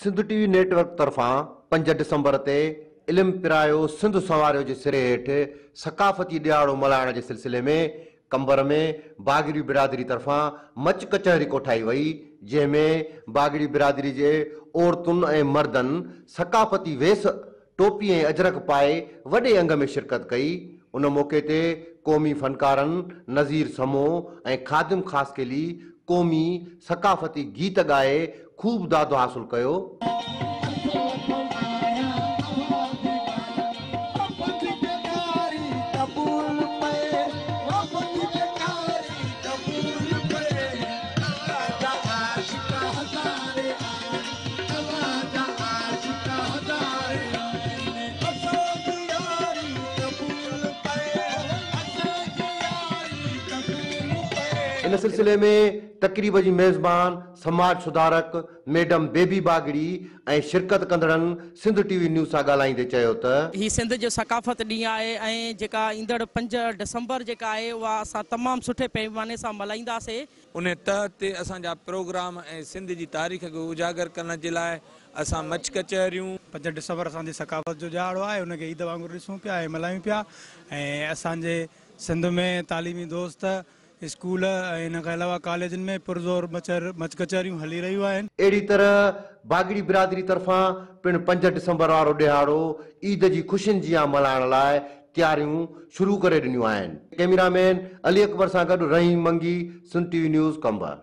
سنڌ ٽي V net work طرفان 5 ڊسمبر تي علم پرايو سنڌ سنواريو جي سري هيٺ ثقافتي ڏهاڙو ملهائڻ جي سلسلي ۾ قمبر ۾ باگڙي برادري طرفان مچ ڪچهري ڪوٺائي وئي، جنهن ۾ باگڙي برادري جي عورتن ۽ مردن ثقافتي ويس، ٽوپي ۽ اجرڪ پائي وڏي انگ ۾ شرڪت ڪئي. ان موقعي تي قومي فنڪارن نذير سمو ۽ خادم خاصخيلي قومي ثقافتي گيت ڳائي خوب داد حاصل ڪيو. ان سلسلي ۾ تقريب جي ميزبان سماج سڌارڪ ميڊم بيبي باگڙي ۽ شرڪت ڪندڙن سنڌ ٽي وي نيوز سان ڳالهائيندي چيو ته. هي سنڌ جو ثقافت ڏينهن آهي ۽ جيڪا ايندڙ 5 ڊسمبر جيڪا آهي اها اسان تمام سٺي پيماني سان ملهائينداسي. ان تحت تي اسان جا پروگرام ۽ سنڌ جي تاريخ کي اجاگر ڪرڻ جي لاء اسان مچ ڪچهريون. 5 ڊسمبر اسان جي ثقافت جو ڏهاڙو آهي ان کي عيد وانگر ڏسون پيا ۽ ملهايون پيا ۽ اسان جي سنڌ ۾ تعليمي دوست اسڪول ۽ ان کان علاوه ڪاليجن ۾ پرزور مچ ڪچهريون هلي رهيون آهن. اهڙي طرح باگڙي برادري طرفان پڻ 5 ڊسمبر وارو ڏهاڙو عيد جي خوشين جيان ملهائڻ لاء تياريون شروع ڪري ڏنيون آهن. ڪئميرا مين علي اڪبر سان گڏ Rahim Mangi, Sindh T V news, Qambar.